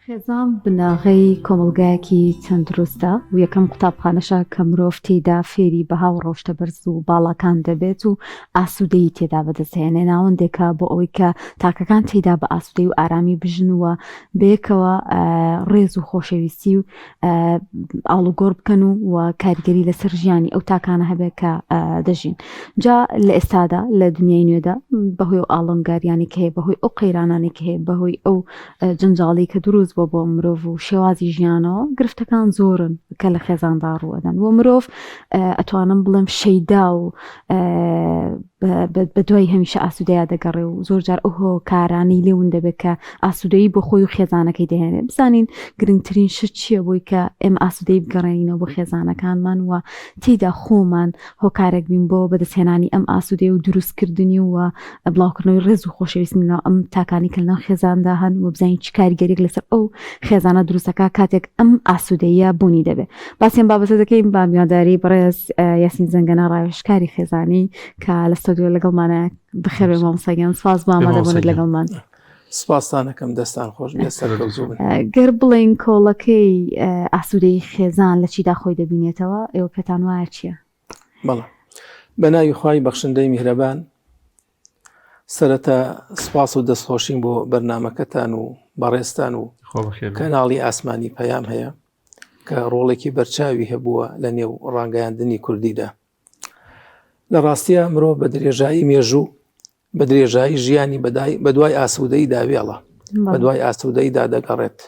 خێزان بناغەی کۆمەڵگایەکی تەندروستە و یەکەم قوتابخانەشە کە مرۆڤ تێیدا فێری بەها و ڕەوشتە بەرز و باڵاکان دەبێت و ئاسوودەیی تێدا بەدەستهێنێ، ناوەندێکە بۆ ئەوەی کە تاکەکان تێیدا بە ئاسوودەیی و ئارامی بژن و بەیەکەوە ڕێز و خۆشەویستی و ئاڵوگۆڕ بکەن و و کاریگەری لەسەر ژیانی ئەو تاکانە هەبێت کە دەژین جا لە ئێستادا لە دنیای نوێدا بەهۆی ئەو ئاڵنگاریانی کە هەیە بەهۆی ئەو قەیرانانی کە هەیە بەهۆی ئەو جەنجاڵی کە دروست بۆ بۆ مرۆڤ و شێوازی ژیانەوە گرفتەکان زۆرن کە لە خێزاندا ڕوئەدەن و مرۆڤ ئەتوانم بڵێم شەیدا و بە دوای هەمیشە ئاسوودەیا دەگەڕێ و زۆر جار ئەو هۆکارانەی لێ ون دەبێت کە ئاسوودەیی بۆ خۆی و خێزانەکەی دەهێنێ بزانین گرنگترین شت چییە بۆی کە ئێمە ئاسوودەی بگەڕێنینەوە بۆ خێزانەکانمان و تێیدا خۆمان هۆکارێک بین بۆ بەدەستهێنانی ئەم ئاسوودەی و دروستکردنی و بڵاوکردنەوەی ڕێز و خۆشەویستی لەناو ئەم تاکانی کە لەناو خێزاندا هەن و بزانین چ کاریگەریەک لەسەر ئەو خێزانە دروستەکە کاتێک ئەم ئاسوودەیە بوونی دەبێت باسی ئەم بابەتە دەکەین بە میوانداری بەڕێز یاسین زەنگەنە ڕاوێژکاری خێزانی کە لە ستۆدیۆ لەگەڵمانە بەخێربێی مامۆستا گیان سپاس بۆ ئامادەبوونت لەگەڵمان. سپاستان ئەکەم دەستان خۆش بێت سەرکەوتوو بن. گەر بڵێین کۆڵەکەی ئاسوودەیی خێزان لە چیدا خۆی دەبینێتەوە ئێوە پێتان وایە چییە؟ بەڵێ بە ناوی خوای بەخشندەی میهرەبان سەرەتا سپاس و دەستخۆشیم بۆ بەرنمەکەتان و بەڕێزتان و کەناڵی ئاسمانی پەیام هەیە کە ڕۆڵێکی بەرچاوی هەبووە لە نێو ڕاگەیاندنی کوردیدا لە ڕاستیە مرۆڤ بە درێژایی مێژوو بە درێژایی ژیانی بە دوای ئاسوودەیدا وێڵە بە دوای ئاسوودەیدا دەگەڕێت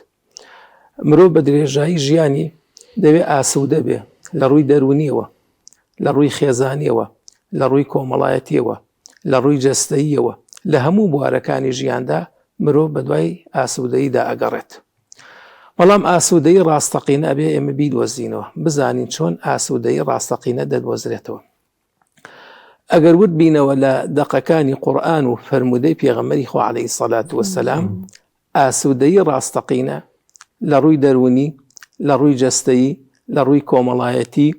مرۆڤ بە درێژایی ژیانی دەوێ ئاسوودە بێ لە ڕووی دەروونیەوە لە ڕووی خێزانیەوە لە ڕووی کۆمەڵایەتیەوە لە ڕووی جەستەییەوە لە هەموو بوارەکانی ژیاندا مرۆڤ بە دوای ئاسوودەییدا ئەگەڕێت بەڵام ئاسوودەیی ڕاستەقینە ئەبێ ئێمە بیدۆزینەوە بزانین چۆن ئاسوودەیی ڕاستەقینە دەدۆزرێتەوە ئەگەر ورد بینەوە لە دەقەکانی قورئان و فەرموودەی پێغەمبەری خوا عەلەیهی سەلات وەسەلام ئاسوودەیی ڕاستەقینە لە ڕووی دەروونی لە ڕووی جەستەیی لە ڕووی کۆمەڵایەتی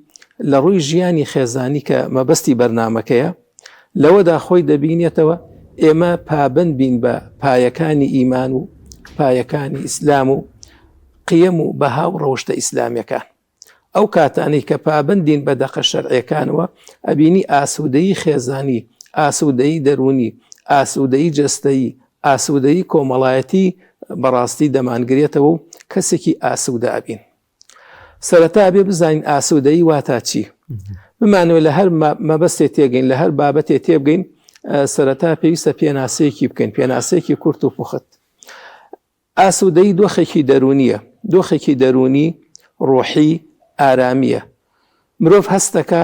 لە ڕووی ژیانی خێزانی کە مەبەستی بەرنمەکەیە لەوەدا خۆی دەبینێتەوە ئێمە پابند بین بە پایەکانی ئیمان و پایەکانی ئیسلام و قیەم و بەها و ڕەوشتە ئیسلامیەکان ئەو کاتانەی کە پابەندین بە دەقە شەرعیەکانەوە ئەبینی ئاسوودەیی خێزانی، ئاسوودەیی دەروونی، ئاسوودەیی جەستەیی، ئاسوودەیی کۆمەڵایەتی بەڕاستی دەمانگرێتەوە و کەسێکی ئاسوودە ئەبین. سەرەتا ئەبێ بزانین ئاسوودەیی واتا چی؟ بمانەوێت لە هەر مەبەستێ تێگەین لە هەر بابەتێ تێبگەین سەرەتا پێویستە پێناسەیەکی بکەین پێناسەیەکی کورت و پوخت. ئاسوودەیی دۆخێکی دەروونییە، دۆخێکی دەروونی، ڕۆحی، ئارامییە. مرۆڤ هەست دەکا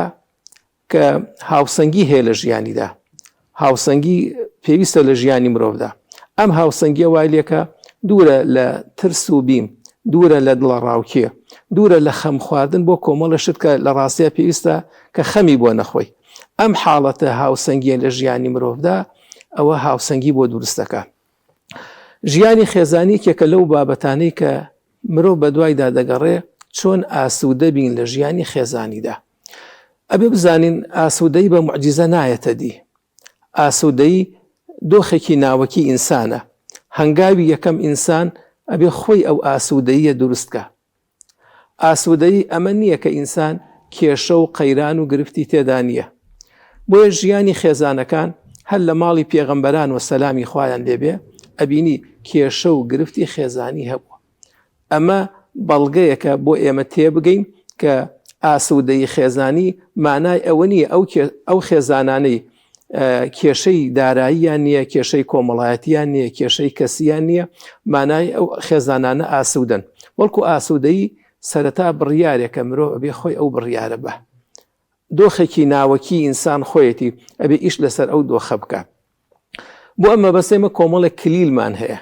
کە هاوسەنگی هەیە لە ژیانیدا. هاوسەنگی پێویستە لە ژیانی مرۆڤدا. ئەم هاوسەنگیە وای لێکە دوورە لە ترس و بیم، دوورە لە دڵەڕاوکێ، دوورە لە خەم خواردن بۆ کۆمەڵە شت کە لە ڕاستیا پێویستە کە خەمی بۆ نەخۆی. ئەم حاڵەتە هاوسەنگیە لە ژیانی مرۆڤدا ئەوە هاوسەنگی بۆ دروست دەکا. ژیانی خێزانی یەکێکە لەو بابەتانەی کە مرۆڤ بەدوایدا دەگەڕێ چۆن ئاسوودە بین لە ژیانی خێزانیدا. ئەبێ بزانین ئاسوودەیی بە موعجیزە نایەتە دی. ئاسوودەیی دۆخێکی ناوەکی ئینسانە. هەنگاوی یەکەم ئینسان ئەبێ خۆی ئەو ئاسوودەییە دروست کا. ئاسوودەیی ئەمە نییە کە ئینسان کێشە و قەیران و گرفتی تێدا نییە. بۆیە ژیانی خێزانەکان هەر لە ماڵی پێغەمبەران و سەلامی خوایان لێبێ ئەبینی کێشە و گرفتی خێزانی هەبووە. ئەمە بەڵگەیەکە بۆ ئێمە تێبگەین کە ئاسوودەیی خێزانی مانای ئەوە نییە ئەو خێزانانەی کێشەی داراییان نییە، کێشەی کۆمەڵایەتیان نییە، کێشەی کەسیان نییە، مانای ئەو خێزانانە ئاسوودەن. بەڵکو ئاسوودەیی سەرەتا بڕیارێکە مرۆڤ ئەبێ خۆی ئەو بڕیارە بە. دۆخێکی ناوەکی ئینسان خۆیەتی ئەبێ ئیش لەسەر ئەو دۆخە بکە. بۆ ئەم مەبەستە ئێمە کۆمەڵێک کلیلمان هەیە.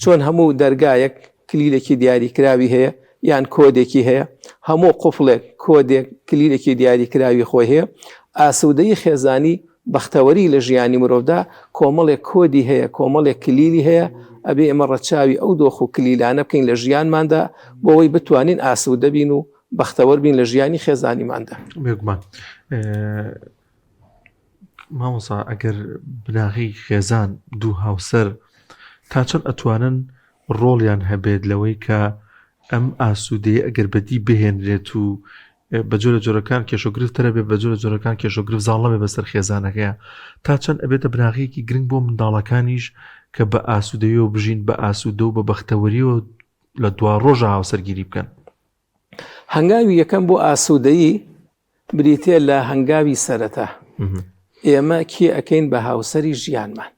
چۆن هەموو دەرگایەک کلیلێکی دیاریکراوی هەیە یان کۆدێکی هەیە، هەموو قوفڵێک کۆدێک کلیلێکی دیاریکراوی خۆی هەیە، ئاسوودەیی خێزانی، بەختەوەری لە ژیانی مرۆڤدا کۆمەڵێک کۆدی هەیە، کۆمەڵێک کلیلی هەیە، ئەبێ ئێمە ڕەچاوی ئەو دۆخ و کلیلانە بکەین لە ژیانماندا بۆ ئەوەی بتوانین ئاسوودە بین و بەختەوەر بین لە ژیانی خێزانیماندا. بێگومان مامۆسا ئەگەر بناغەی خێزان دوو هاوسەر تا چەند ئەتوانن ڕۆڵیان هەبێت لەوەی کە ئەم ئاسوودەیە ئەگەر بەدی بهێنرێت و بە جۆرە جۆرەکان کێشەگرفت تەرە بێ بە جۆرە جۆرەکان کێشەگرفت زاڵ نەبێ بەسەر خێزانەکەیە تا چەند ئەبێتە بناغەیەکی گرنگ بۆ منداڵەکانیش کە بە ئاسوودەیەوە بژین بە ئاسوودە و بە بەختەوەریەوە لە دوا ڕۆژە هاوسەرگیری بکەن. هەنگاوی یەکەم بۆ ئاسوودەیی بریتە لە هەنگاوی سەرەتا ئێمە کێ ئەکەین بە هاوسەری ژیانمان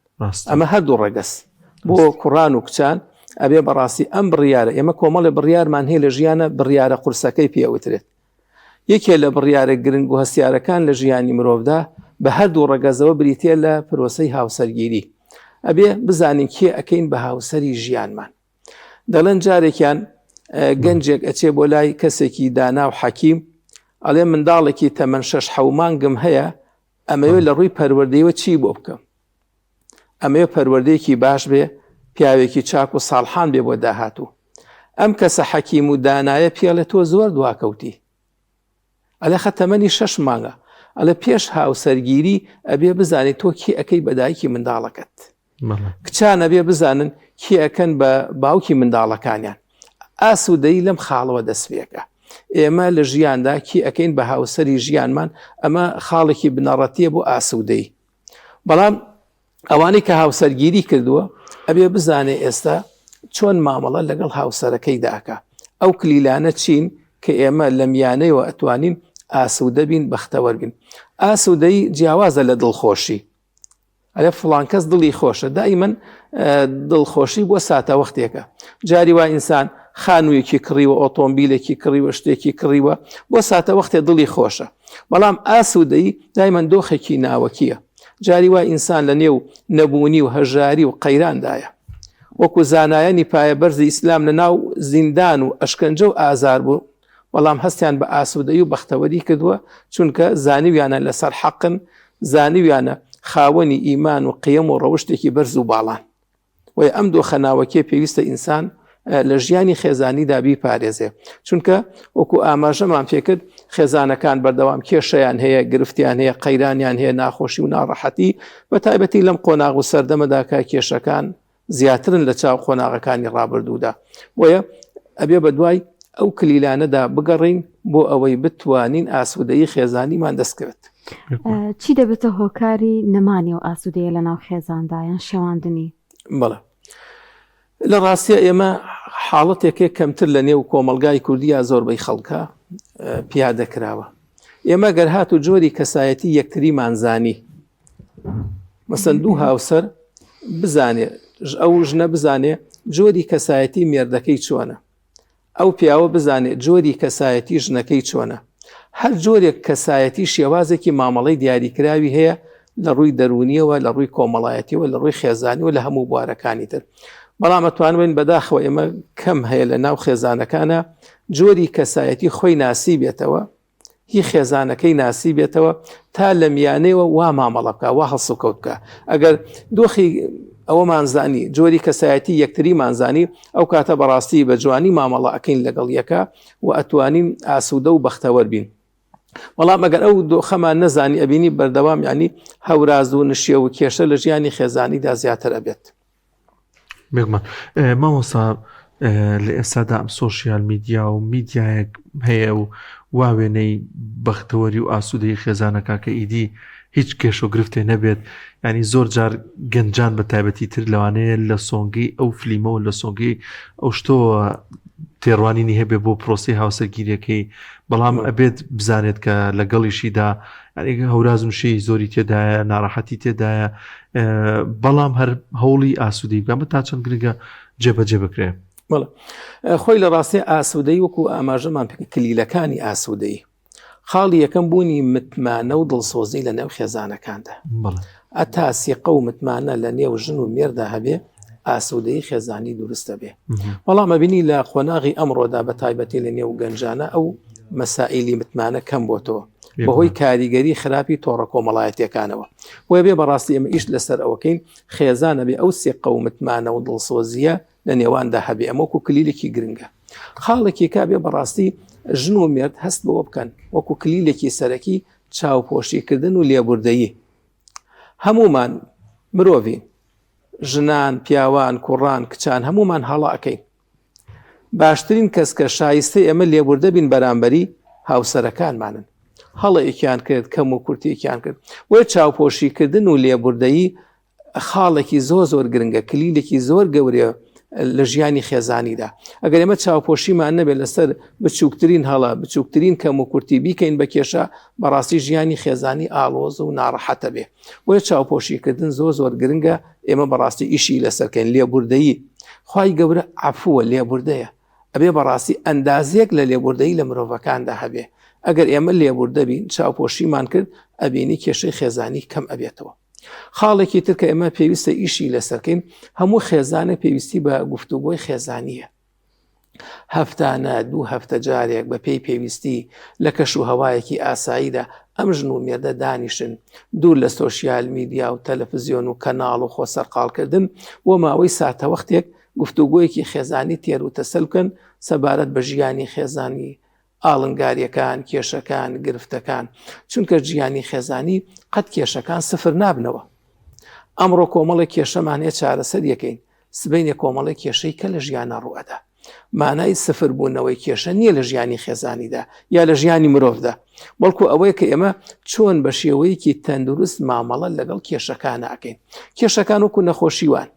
ئەمە هەردوو ڕەگەز بۆ کوڕان و کچان ئەبێ بەڕاستی ئەم بڕیارە ئێمە کۆمەڵی بڕیارمان هەیە لە ژیانە بڕیارە قورسەکەی پێوترێت یەکێ لە بڕیارە گرنگ و هەستیارەکان لە ژیانی مرۆڤدا بە هەردوو ڕەگەزەوە بریتە لە پرۆسەی هاوسەرگیری ئەبێ بزانین کێ ئەکەین بە هاوسەری ژیانمان دەڵێن جارێکیان گەنجێک ئەچێ بۆ لای کەسێکی دانا و حەکیم ئەڵێ منداڵێکی تەمەن شەش حەومانگم هەیە ئەمەوێ لە ڕووی پەروەردەیەوە چی بۆ بکەم ئەمەوێ پەروەردەیەکی باش بێ پیاوێکی چاک و ساڵحان بێ بۆ داهاتوو ئەم کەسە حەکیم و دانایە پێڵێ تۆ زۆر دواکەوتی ئەلێ خە تەمەنی شەش مانگە ئەڵێ پێش هاوسەرگیری ئەبێ بزانێت تۆ کێ ئەەکەی بە دایکی منداڵەکەت کچان ئەبێ بزانن کێ ئەکەن بە باوکی منداڵەکانیان. ئاسوودەیی لەم خاڵەوە دەستپێکە. ئێمە لە ژیاندا کێ ئەکەین بە هاوسەری ژیانمان، ئەمە خاڵێکی بنەڕەتییە بۆ ئاسوودەیی. بەڵام ئەوانەی کە هاوسەرگیری کردووە ئەبێ بزانێ ئێستا چۆن مامەڵە لەگەڵ هاوسەرەکەیدا ئەکا. ئەو کلیلانە چین کە ئێمە لە میانەیەوە ئەتوانین ئاسوودە بین، بەختەوەر بین. ئاسوودەیی جیاوازە لە دڵخۆشی. ئەرێ فڵان کەس دڵی خۆشە دائیمەن دڵخۆشی بۆ ساتە وەختێکە جاری وا ئینسان خانوویەکی کڕیوە ئۆتۆمبیلێکی کڕیوە شتێکی کڕیوە بۆ ساتە وەختێ دڵی خۆشە بەڵام ئاسوودەی دایمەن دۆخێکی ناوەکیە جاری وا ئینسان لە نێو نەبوونی و هەژاری و قەیراندایە وەکو زانایانی پایەبەرزی ئیسلام لە ناو زیندان و ئەشکەنجە و ئازار بوو بەڵام هەستیان بە ئاسوودەیی و بەختەوەری کردووە، چونکە زانیویانە لەسەر حەقن، زانیویانە خاوەنی ئیمان و قیەم و ڕەوشتێکی بەرز و باڵان. بۆیە ئەم دۆخە ناوەکیە پێویستە ئینسان لە ژیانی خێزانیدا بیپارێزێ، چونکە وەکو ئاماژەمان پێکرد خێزانەکان بەردەوام کێشەیان هەیە، گرفتیان هەیە، قەیرانیان هەیە، ناخۆشی و ناڕەحەتی، بە تایبەتی لەم قۆناغ و سەردەمەدا کە کێشەکان زیاترن لە چاو قۆناغەکانی ڕابردوودا بۆیە ئەبێ بە دوای ئەو کلیلانەدا بگەڕین بۆ ئەوەی بتوانین ئاسوودەیی خێزانیمان دەستکەوێت. چی دەبێتە هۆکاری نەمانی و ئاسوودەیە لە ناو خێزاندا یان شێواندنی؟ بەڵێ لە ڕاستە ئێمە حاڵەتێکێک کەمتر لە نێو کۆمەلگای کوردیا زۆربەی خەڵکە پیادە کراوە ئێمە گەر هات و جۆری کەسایەتی یەکتریمان زانی مەسەن دوو هاوسەر بزانێ ئەو ژنە بزانێ جۆری کەسایەتی مێردەکەی چۆنە ئەو پیاوە بزانێ جۆری کەسایەتی ژنەکەی چۆنە هەر جۆرێک کەسایەتی شێوازێکی مامەڵەی دیاریکراوی هەیە لە ڕووی دەرونیەوە لە ڕووی کۆمەڵایەتیەوە لە ڕووی خێزانیەوە لە هەموو بوارەکانی تر بەڵام ئەتوانین بەداخەوە ئێمە کەم هەیە لە ناو خێزانەکانە جۆری کەسایەتی خۆی ناسی بێتەوە هی خێزانەکەی ناسیبێتەوە تا لە میانەیەوە وا مامەڵە بکە وا هەڵسوکەوت بکە ئەگەر دۆخی ئەوەمان زانی جۆری کەسایەتی یەکتریمان زانی ئەو کاتە بەڕاستی بە جوانی مامەڵە ئەکەین لەگەڵ یەکە و ئەتوانین ئاسوودە و بەختەوەر بین بەڵام ئەگەر ئەو دۆخەمان نەزانی ئەبینی بەردەوام ینی هەوراز و نشێو و کێشە لە ژیانی خێزانیدا زیاتر ئەبێت. بێگومان مامۆسا لە ئێستادا ئەم سۆشیال میدیا و میدیایەک هەیە و وا وێنەی بەختەوەری و ئاسوودەی خێزانەکە کە ئیدی هیچ کێشە و گرفتێ نەبێت ینی زۆر جار گەنجان بە تایبەتی تر لەوانەیە لە سۆنگەی ئەو فلیمەوە لە سۆنگەی ئەو شتەوە تێڕوانینی هەبێ بۆ پرۆسی هاوسەرگیریەکەی بەڵام ئەبێت بزانێت کە لەگەڵیشیدا هەورازم شەی زۆری تێدایە ناڕەحەتی تێدایە بەڵام هەر هەوڵی ئاسوودەی بکەم تا چەند گرنگە جێبەجێ بکرێ خۆی لە ڕاستی ئاسوودەی وەکو ئاماژەمان پێ کلیلەکانی ئاسوودەی خاڵی یەکەم بوونی متمانە و دڵسۆزی لە نێو خێزانەکاندا ئەتا سیقە و متمانە لە نێو ژن و مێردا هەبێ ئاسوودەی خێزانی دروستە بێ بەڵام ئەبینی لە قۆناغی ئەمڕۆدا بە تایبەتی لە نێو گەنجانە ئەو مەسائلی متمانە کەم بۆتەوە بەهۆی کاریگەری خراپی تۆڕە کۆمەڵایەتیەکانەوە بۆیە بێ بەڕاستی ئێمە ئیش لەسەر ئەوەکەین خێزانە بێ ئەو سێقە و متمانە و دڵسۆزیە لە نێواندا هەبێ ئەمە وەکو کلیلێکی گرنگە خاڵێکی کا بێ بەڕاستی ژن و مێرد هەست بەوە بکەن وەکو کلیلێکی سەرەکی چاوپۆشیکردن و لێبوردەیی هەمومان مرۆڤین. ژنان، پیاوان، کوڕان، کچان هەموومان هەڵە ئەکەین. باشترین کەس کە شایستەی ئێمە لێبوردە بین بەرامبەری هاوسەرەکانمانن. هەڵەیەکیان کرد، کەم و کورتیەکیان کرد. بۆیە چاوپۆشیکردن و لێبوردەیی خاڵێکی زۆر زۆر گرنگە، کلیلێکی زۆر گەورەیە لە ژیانی خێزانیدا. ئەگەر ئێمە چاوپۆشیمان نەبێت لەسەر بچووکترین هەڵە، بچووکترین کەم و کورتی بیکەین بە کێشە، بەڕاستی ژیانی خێزانی ئاڵۆز و ناڕەحەتە بێ. بۆیە چاوپۆشیکردن زۆر زۆر گرنگە، ئێمە بەڕاستی ئیشی لەسەرکەین. لێبوردەیی، خوای گەورە عەفووە، لێبوردەیە. ئەبێ بەڕاستی ئەندازەیەک لە لێبوردەیی لە مرۆڤەکاندا هەبێ. ئەگەر ئێمە لێبوردە بین، چاوپۆشیمان کرد، ئەبینی کێشەی خێزانی کەم ئەبێتەوە. خاڵێکی تر کە ئێمە پێویستە ئیشی لەسەرکەین، هەموو خێزانێک پێویستی بە گفتوگۆی خێزانییە. هەفتانە، دوو هەفتە جارێک بە پێی پێویستی لە کەش و هەوایەکی ئاساییدا ئەم ژن و مێردە دانیشن، دوور لە سۆشیال میدیا و تەلەفزیۆن و کەناڵ و خۆ سەرقاڵکردن، بۆ ماوەی ساتەوەختێک گفتوگۆیەکی خێزانی تێر و تەسەل بکەن سەبارەت بە ژیانی خێزانی، ئاڵنگارییەکان، کێشەکان، گرفتەکان، چونکە ژیانی خێزانی قەت کێشەکان سفر نابنەوە. ئەمڕۆ کۆمەڵێک کێشەمان هەیە چارەسەریەکەین، سبەینێ کۆمەڵێک کێشەی کە لە ژیانا ڕووئەدا. مانای سفر بوونەوەی کێشە نییە لە ژیانی خێزانیدا یا لە ژیانی مرۆڤدا، بەڵکو ئەوەیە کە ئێمە چۆن بە شێوەیەکی تەندروست مامەڵە لەگەڵ کێشەکان ئەکەین. کێشەکان وەکو نەخۆشی وان.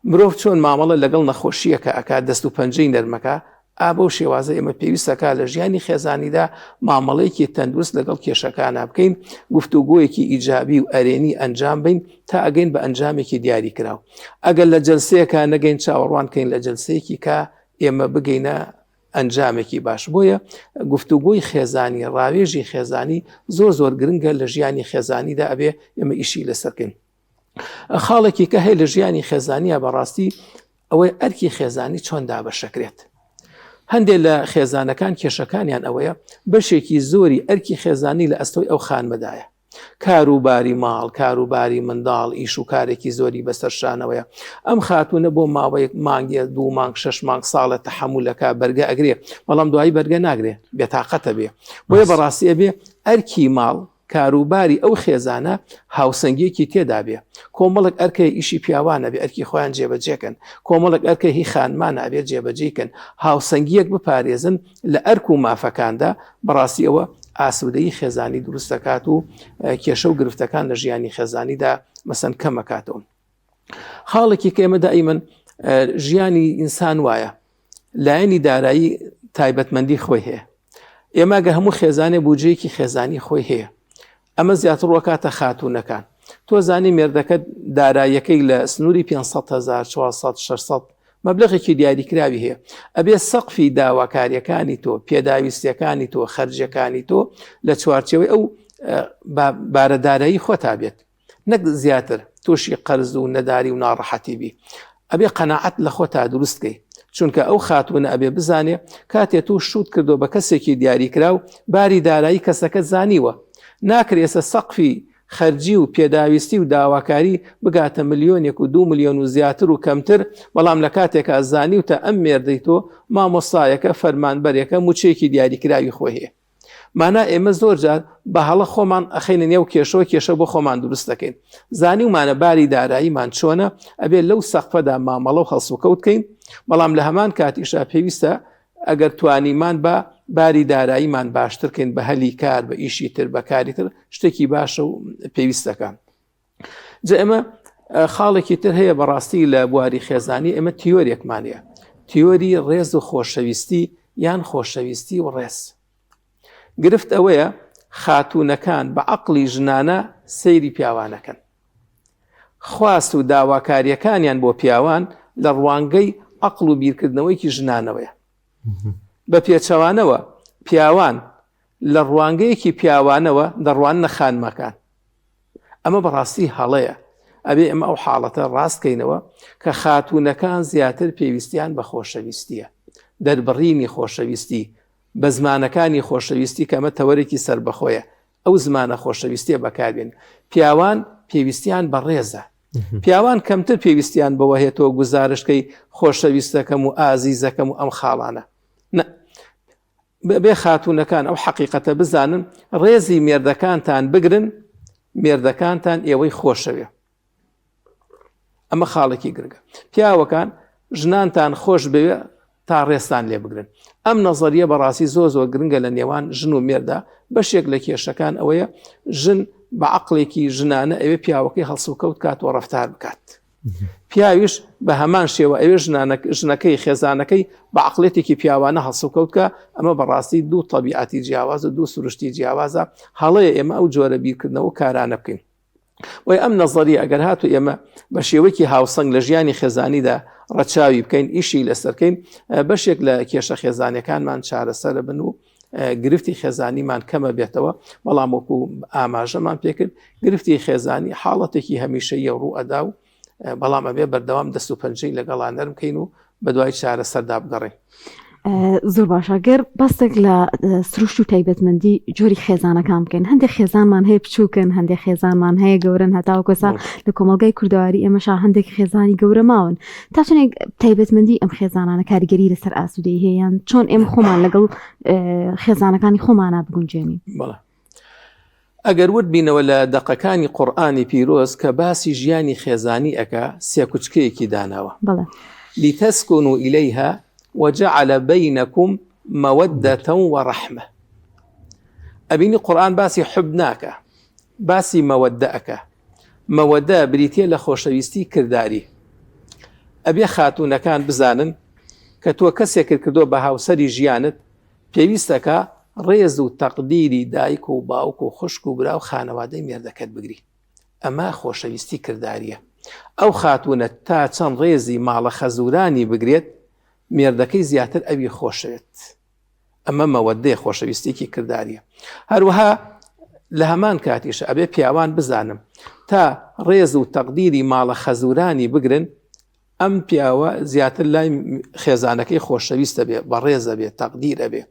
مرۆڤ چۆن مامەڵە لەگەڵ نەخۆشییەکە ئەکات، دەست و پەنجەی نەرمەکا، ئا بەو شێوازە ئێمە پێویستەکا لە ژیانی خێزانیدا مامەڵەیەکی تەندروست لەگەڵ کێشەکانا بکەین، گفتوگۆیەکی ئیجابی و ئەرێنی ئەنجام بەین تا ئەگەین بە ئەنجامێکی دیاریکراو. ئەگەر لە جەلسەیەکا نەگەین چاوەڕوان کەین لە جەلسەیەکی کا ئێمە بگەینە ئەنجامێکی باش. بۆیە گفتوگۆی خێزانی، ڕاوێژی خێزانی زۆر زۆر گرنگە لە ژیانی خێزانیدا ئەبێ ئێمە ئیشی لەسەر کەین. خاڵێکی کە هەیە لە ژیانی خێزانیە بەڕاستی ئەوەی ئەرکی خێزانی چۆن دابەشەکرێت. هەندێک لە خێزانەکان کێشەکانیان ئەوەیە بەشێکی زۆری ئەرکی خێزانی لە ئەستۆی ئەو خانمەدایە. کاروباری ماڵ، کاروباری منداڵ، ئیش و کارێکی زۆری بەسەر شانەوەیە. ئەم خاتوونە بۆ ماوەیەک مانگێ، دوو مانگ، شەش مانگ، ساڵە تەحەمولەکە بەرگە ئەگرێ، بەڵام دوایی بەرگە ناگرێ، بێتاقەتە بێ. بۆیە بەڕاستی ئەبێ ئەرکی ماڵ، کاروباری ئەو خێزانە هاوسەنگیەکی تێدا بێ. کۆمەڵێک ئەرک هەیە ئیشی پیاوانە بێ ئەرکی خۆیان جێبەجێ کەن، کۆمەڵێک ئەرک هەیە هی خانمانە ئەبێ جێبەجێی کەن، هاوسەنگیەک بپارێزن لە ئەرک و مافەکاندا، بەڕاستی ئەوە ئاسوودەیی خێزانی دروست دەکات و کێشە و گرفتەکان لە ژیانی خێزانیدا مەسەن کەمەکاتەوە. خاڵێکی کە ئێمە دائیمەن ژیانی ئینسان وایە لایەنی دارایی تایبەتمەندی خۆی هەیە ئێمە گە هەموو خێزانێ بودجەیەکی خێزانی خۆی هەیە ئەمە زیاتر ڕۆکاتە خاتوونەکان تۆ زانی مێردەکە داراییەکەی لە سنووری 500 هزار 400 600 مەبلەغێکی دیاریکراوی هەیە ئەبێ سەقفی داواکاریەکانی تۆ پێداویستیەکانی تۆ خەرجەکانی تۆ لە چوارچێوەی ئەو بارەدارایی خۆتا بێت نەک زیاتر تووشی قەرز و نەداری و ناڕەحەتی بی ئەبێ قەناعەت لە خۆتا دروست کەی چونکە ئەو خاتوونە ئەبێ بزانێ کاتێ تۆ شووت کردو بە کەسێکی دیاریکراو باری دارایی کەسەکە زانیوە ناکرێ ئێستا سەقفی خەرجی و پێداویستی و داواکاری بگاتە ملیۆنێک و دوو ملیۆن و زیاتر و کەمتر بەڵام لە کاتێکا زانیوتە ئەم مێردەی تۆ مامۆستایەکە فەرمانبەرێکە موچەیەکی دیاریکراوی خۆی هەیە مانا ئێمە زۆر جار بە هەڵە خۆمان ئەخەینە نێو کێشەوە کێشە بۆ خۆمان دروست دەکەین زانیومانە باری داراییمان چۆنە ئەبێ لەو سەقفەدا مامەڵە و هەڵسوکەوت کەین بەڵام لە هەمان کاتیشا پێویستە ئەگەر توانیمان بە باری داراییمان باشتر کەین بە هەلی کار بە ئیشی تر بە کاری تر شتێکی باشە و پێویستەکان جا ئێمە خاڵێکی تر هەیە بەڕاستی لە بواری خێزانی ئێمە تیۆرێکمان هەیە تیۆری ڕێز و خۆشەویستی یان خۆشەویستی و ڕێز گرفت ئەوەیە خاتوونەکان بە عقلی ژنانە سەیری پیاوانەکەن خواست و داواکاریەکانیان بۆ پیاوان لە ڕوانگەی عقل و بیرکردنەوەیکی ژنانەوەیە بە پێچەوانەوە پیاوان لە ڕوانگەیەکی پیاوانەوە دەڕواننە خانمەکان. ئەمە بەڕاستی هەڵەیە. ئەبێ ئێمە ئەو حاڵەتە ڕاست کەینەوە کە خاتوونەکان زیاتر پێویستیان بە خۆشەویستییە. دەربڕینی خۆشەویستی بە زمانەکانی خۆشەویستی کە ئەمە تەوەرێکی سەربەخۆیە، ئەو زمانە خۆشەویستییە بەکاربێنن. پیاوان پێویستیان بە ڕێزە. پیاوان کەمتر پێویستیان بەوە هەیە تۆ گوزارشت کەی خۆشەویستەکەم و ئازیزەکەم و ئەم خاڵانە. نە. بەبێ خاتوونەکان ئەو حەقیقەتە بزانن ڕێزی مێردەکانتان بگرن مێردەکانتان ئێوەی خۆشەوێ. ئەمە خاڵێکی گرنگە. پیاوەکان ژنانتان خۆش بوێ تا ڕێزتان لێ بگرن. ئەم نەزەریە بەڕاستی زۆر زۆر گرنگە لە نێوان ژن و مێردا، بەشێک لە کێشەکان ئەوەیە ژن بە عەقڵێکی ژنانە ئەوێ پیاوەکەی هەڵسوکەوت کات و ڕەفتار بکات. پیاویش بە هەمان شێوە ئەوێ ژنەکەی خێزانەکەی بە عەقڵێتێکی پیاوانە هەڵسوکەوت کە ئەمە بەڕاستی دوو تەبیعەتی جیاواز و دوو سروشتی جیاوازە هەڵەیە ئێمە ئەو جۆرە بیرکردنەوە و کارانە بکەین. بۆیە ئەم نەزەریە ئەگەر هاتو ئێمە بە شێوەیەکی هاوسەنگ لە ژیانی خێزانیدا ڕەچاوی بکەین ئیشی لەسەرکەین بەشێک لە کێشە خێزانەکانمان چارەسەرە بن و گرفتی خێزانیمان کەمە بێتەوە بەڵام وەکو ئاماژەمان پێکرد گرفتی خێزانی حاڵەتێکی هەمیشەیە ڕوو ئەدا و بەڵام ئەبێ بەردەوام دەست و پەنجەی لەگەڵا نەرم کەین و بەدوای چارەسەردا بگەڕێین. زۆر باشە گەر باستێک لە سروشت و تایبەتمەندی جۆری خێزانەکان بکەین هەندێک خێزانمان هەیە بچووکن هەندێک خێزانمان هەیە گەورن هەتاوکەسا لە کۆمەلگای کوردەواری ئێمەشا هەندێک خێزانی گەورە ماون تا چنێک تایبەتمەندی ئەم خێزانانە کاریگەری لەسەر ئاسوودەی هەیەیان چۆن ئێمە خۆمان لەگەڵ خێزانەکانی خۆمانە بگونجێنین بەڵێ ئەگەر ورد بینەوە لە دەقەکانی قورئانی پیرۆز کە باسی ژیانی خێزانی ئەکا سێکوچکەیەکی داناوە بەڵێ. لتسکنوا الیها وجعل بینکم مودة ورحمە ئەبینی قورئان باسی حب ناکا باسی مەوەدە ئەکا مەوەدە بریتە لە خۆشەویستی کرداری ئەبێ خاتوونەکان بزانن کە تۆ کەسێکت کردو بە هاوسەری ژیانت پێویستەکە ڕێز و تەقدیری دایک و باوک و خوشک و برا و خانەوادەی مێردەکەت بگری. ئەمە خۆشەویستی کردارییە. ئەو خاتوونە تا چەند ڕێزی ماڵە خەزوورانی بگرێت، مێردەکەی زیاتر ئەوی خۆشەوێت. ئەمە مەوەدەیە، خۆشەویستییەکی کردارییە. هەروەها لە هەمان کاتیش ئەبێ پیاوان بزانن تا ڕێز و تەقدیری ماڵە خەزوورانی بگرن، ئەم پیاوە زیاتر لای خێزانەکەی خۆشەویست ئەبێ، بەڕێز ئەبێ، تەقدیر ئەبێ.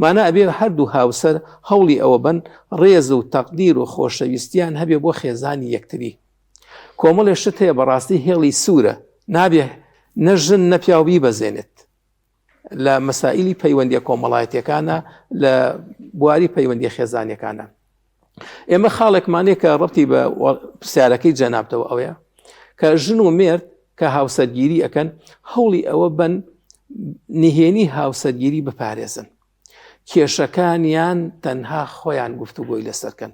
مانا ئەبێ هەردوو هاوسەر هەوڵی ئەوە بەن ڕێز و تەقدیر و خۆشەویستیان هەبێ بۆ خێزانی یەکتری. کۆمەڵێ شت هەیە بەڕاستی هێڵی سوورە، نابێ نە ژن نە پیاو بیبەزێنێت. لە مەسائیلی پەیوەندیە کۆمەڵایەتیەکانە لە بواری پەیوەندیە خێزانیەکانە ئێمە خاڵێکمانەیە کە ڕەتی بە پرسیارەکەی جەنابتەوە ئەوەیە کە ژن و مێرد کە هاوسەرگیری ئەەکەن هەوڵی ئەوە بن نهێنی هاوسەرگیری بپارێزن کێشەکانیان تەنها خۆیان گفتوگۆی لەسەرکەن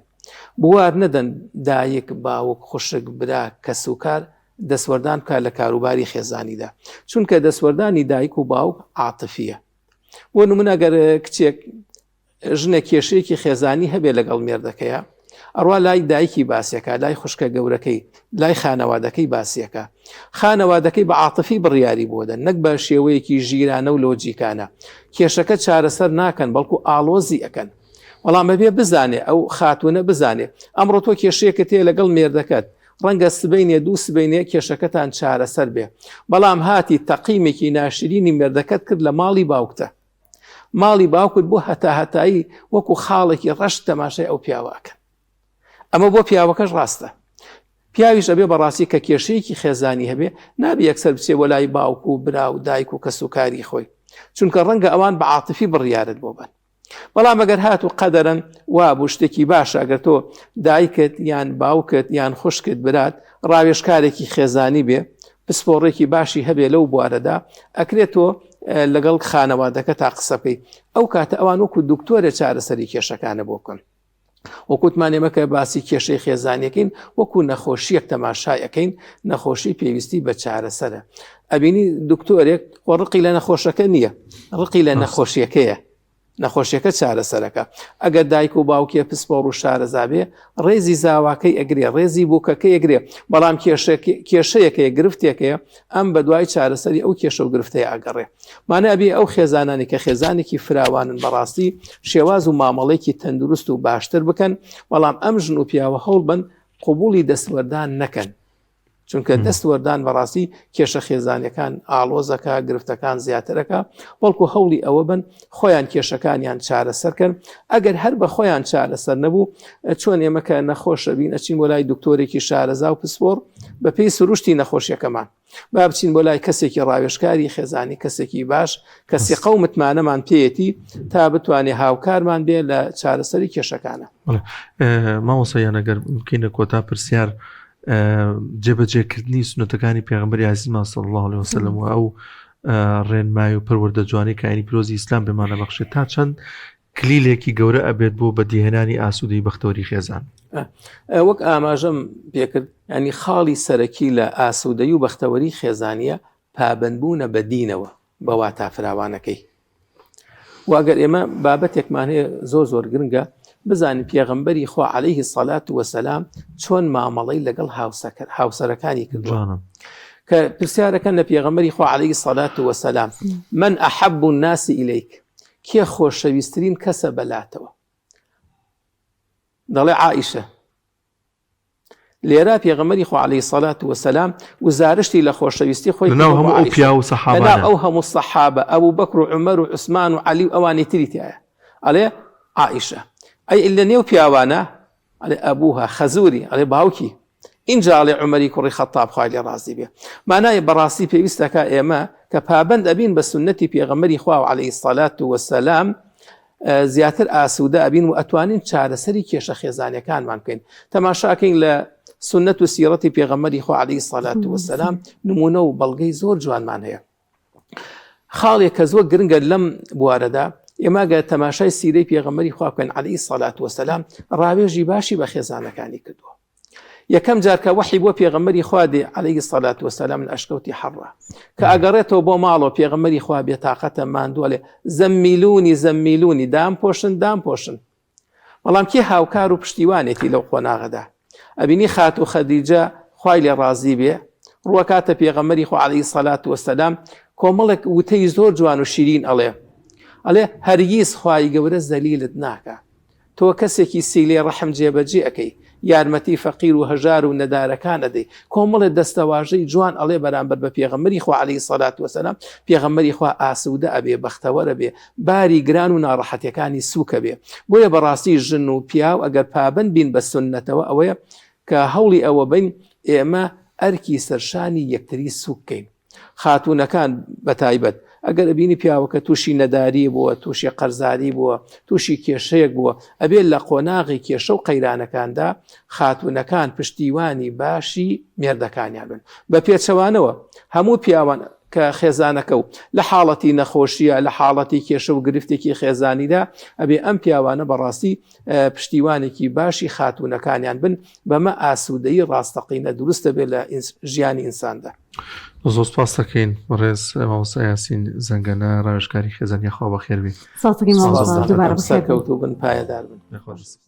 بوار نەدەن دایک باوک خوشک برا کەسوکار دەستوەردان بکات لە کاروباری خێزانیدا چونکە دەستوەردانی دایک و باوک عاتفیە بۆ نمونە گەر کچێک ژنە کێشەیەکی خێزانی هەبێ لەگەڵ مێردەکەیە ئەڕوا لای دایکی باسیەکە لای خوشکە گەورەکەی لای خانەوادەکەی باسیەکە خانەوادەکەی بە عاتفی بڕیاری بۆ دەن نەک بە شێوەیەکی ژیرانە و لۆجیکانە کێشەکە چارەسەر ناکەن بەڵکو ئاڵۆزی ئەکەن بەڵام ئەبێ بزانێ ئەو خاتونە بزانێ ئەمڕۆ تۆ کێشەیەکت هەیە لەگەڵ مێردەکەت ڕەنگە سبەینێ دوو سبەینێ کێشەکەتان چارەسەر بێ بەڵام هاتی تەقیمێکی ناشرینی مێردەکەت کرد لە ماڵی باوکتە ماڵی باوکت بۆ هەتاهەتایی وەکو خاڵێکی ڕەش تەماشای ئەو پیاوە ئەکەن ئەمە بۆ پیاوەکەش ڕاستە پیاویش ئەبێ بەڕاستی کە کێشەیەکی خێزانی هەبێ نابێ یەکسەر بچێ بۆ لای باوک و برا و دایک و کەس و کاری خۆی چونکە ڕەنگە ئەوان بە عاتفی بڕیارت بۆ بن بەڵام ئەگەر هاتوو قەدەرەن وابوو شتێکی باشە ئەگەر تۆ دایکت یان باوکت یان خوشکت برات ڕاوێژکارێکی خێزانی بێ پسپۆڕێکی باشی هەبێ لەو بوارەدا ئەکرێت تۆ لەگەڵ خانەوادەکە تا قسە بکەی ئەو کاتە ئەوان وەکو دکتۆرە چارەسەری کێشەکانە بۆ بکەن وەکوتمان ئێمە کە باسی کێشەی خێزانیەکەین وەکو نەخۆشیەک تەماشای ئەەکەین نەخۆشی پێویستی بە چارەسەرە ئەبینی دکتۆرێک خۆ ڕقی لە نەخۆشەکە نییە ڕقی لە نەخۆشیەکەیە نەخۆشیەکە چارەسەرەکە ئەگەر دایک و باوکێ پسپۆڕ و شارەزابێ ڕێزی زاواکەی ئەگرێ ڕێزی بووکەکەی ئەگرێ بەڵام کێشەیەکەیە گرفتێکەیە ئەم بە دوای چارەسەری ئەو کێشە و گرفتەیە ئەگەڕێ مانە ئەبێ ئەو خێزانانی کە خێزانێکی فراوانن بەڕاستی شێواز و مامەڵێکی تەندروست و باشتر بکەن بەڵام ئەم ژن و پیاوە هەوڵ بن قوبولی دەستوەردان نەکەن چونکە دەست وەردان بەڕاستی کێشە خێزانەکان ئاڵۆزەکە گرفتەکان زیاترەکە بەڵکو هەوڵی ئەوە بن خۆیان کێشەکانیان چارەسەرکەن ئەگەر هەر بە خۆیان چارەسەر نەبوو چۆن ئێمە کە نەخۆشە بین ئەچین بۆ لای دکتۆرێکی شارەزا و پسپۆڕ بەپێی سروشتی نەخۆشیەکەمان با بچین بۆ لای کەسێکی ڕاوێژکاری خێزانی کەسێکی باش کە سیقە و متمانەمان پێیەتی تا بتوانێت هاوکارمان بێ لە چارەسەری کێشەکانە مامۆستا یانەگەر بکەینە کۆتا پرسیار. جێبەجێکردنی سونەتەکانی پێغمبەری ئازیزمان صلی الله علیه وسلم و ئەو ڕێنمای و پەروەردە جوانی کاینی پیرۆزی ئیسلام پێمانە بەخشێت تا چەند کلیلێکی گەورە ئەبێت بۆ بەدیهێنانی ئاسوودەی بەختەوەری خێزان. وەک ئاماژەم پێکرد ینی خاڵی سەرەکی لە ئاسوودەی و بەختەوەری خێزانیە پابەندبوونە بە دینەوە بە واتا فراوانەکەی واگەر ئێمە بابەتێکمان هەیە زۆر زۆر گرنگە بزانین پێغەمبەری خوا عەلەیهی سەلات وەسەلام چۆن مامەڵەی لەگەڵ هاوسەکە هاوسەرەکانی کردووە کە پرسیارەکەن لە پێغەمبەری خوا عەلەیهی سەلات وەسەلام من ئەحەب الناس ئیلەیک کێ خۆشەویسترین کەسە بەلاتەوە دەڵێ عائیشە لێرە پێغەمبەری خوا عەلەیهی سەلات وەسەلام گوزارشتی لە خۆشەویستی خۆی لەناو هەموو ئەو پیاو و سەحابانە لەناو ئەو هەموو سەحابە ئەبوبەکر و عومەر و عوسمان و عەلی و ئەوانی تری تیایە ئەڵێ عائیشە ئەی لە نێو پیاوانە ئەڵێ ئەبوها خەزوری ئەڵێ باوکی ئینجا ئەڵێ عومەری کوڕی خەتاب خوای لێ ڕازی بێ مانای بەڕاستی پێویستەکە ئێمە کە پابەند ئەبین بە سوننەتی پێغەمبەری خوا و عەلەیهی سەلات وەسەلام زیاتر ئاسوودە ئەبین و ئەتوانین چارەسەری کێشە خێزانیەکانمان بکەین تەماشاکەین لە سنت و سیرەتی پێغەمبەری خوا عەلەیهی سەلات وەسەلام نمونە و بەڵگەی زۆر جوانمان هەیە خاڵێک کە زۆر گرنگە لەم بوارەدا ئێمە گە تەماشای سیرەی پێغەمبەری خوا بکەین عەلەیهی سەلات وەسەلام ڕاوێژی باشی بە خێزانەکانی کردووە یەکەم جار کە وەحی بۆ پێغەمبەری خوا دێ عەلەیهی سەلات وەسەلام لە ئەشکەوتی حەڕە کە ئەگەڕێتەوە بۆ ماڵەوە پێغەمبەری خوا بێتاقەتە ماندووە لێ زەمیلونی زەمیلونی دام پۆشن دام پۆشن بەڵام کێ هاوکار و پشتیوانێتی لەو قۆناغەدا ئەبینی خاتوو خەدیجە خوای لێ ڕازی بێ ڕوەکاتە پێغەمبەری خوا عەلەیهی سەلات وەسەلام کۆمەڵێک وتەی زۆر جوان و شیرین ئەڵێ ئەڵێ هەرگیز خوای گەورە زەلیلت ناکا تۆ کەسێکی سیلەی ڕەحم جێبەجێ ئەکەی، یارمەتی فەقیر و هەژار و نەدارەکان ئەدەی، کۆمەڵێ دەستەواژەی جوان ئەڵێ بەرامبەر بە پێغەمبەری خوا علیە الصلوە والسلام، پێغەمبەری خوا ئاسوودە ئەبێ، بەختەوەر ئەبێ، باری گران و ناڕەحەتیەکانی سووک ئەبێ. بۆیە بەڕاستی ژن و پیاو ئەگەر پابەند بین بە سوننەتەوە ئەوەیە کە هەوڵی ئەوە بەین ئێمە ئەرکی سەرشانی یەکتری سووک کەین. خاتوونەکان بەتایبەت ئەگەر ئەبینی پیاوەکە تووشی نەداری بووە تووشی قەرزاری بووە تووشی کێشەیەک بووە ئەبێت لە قۆناغی کێشە و قەیرانەکاندا خاتوونەکان پشتیوانی باشی مێردەکانیان بن بە پێچەوانەوە هەموو پیاوان کە خێزانەکە و لە حاڵەتی نەخۆشیە لە حاڵەتی کێشە و گرفتێکی خێزانیدا ئەبێ ئەم پیاوانە بەڕاستی پشتیوانێکی باشی خاتوونەکانیان بن بەمە ئاسوودەیی ڕاستەقینە دروست دەبێت لە ژیانی ئینساندا. زۆر سپاس دەکەین بەڕێز مامۆستا یاسین زەنگەنە ڕاوێژکاری خێزان یاخوا بەخێربێی. سپاس دەکەین مامۆستا دووبارە بەخێربێی. سەرکەوتوو بن پایەدار بن. یاخوا دەست.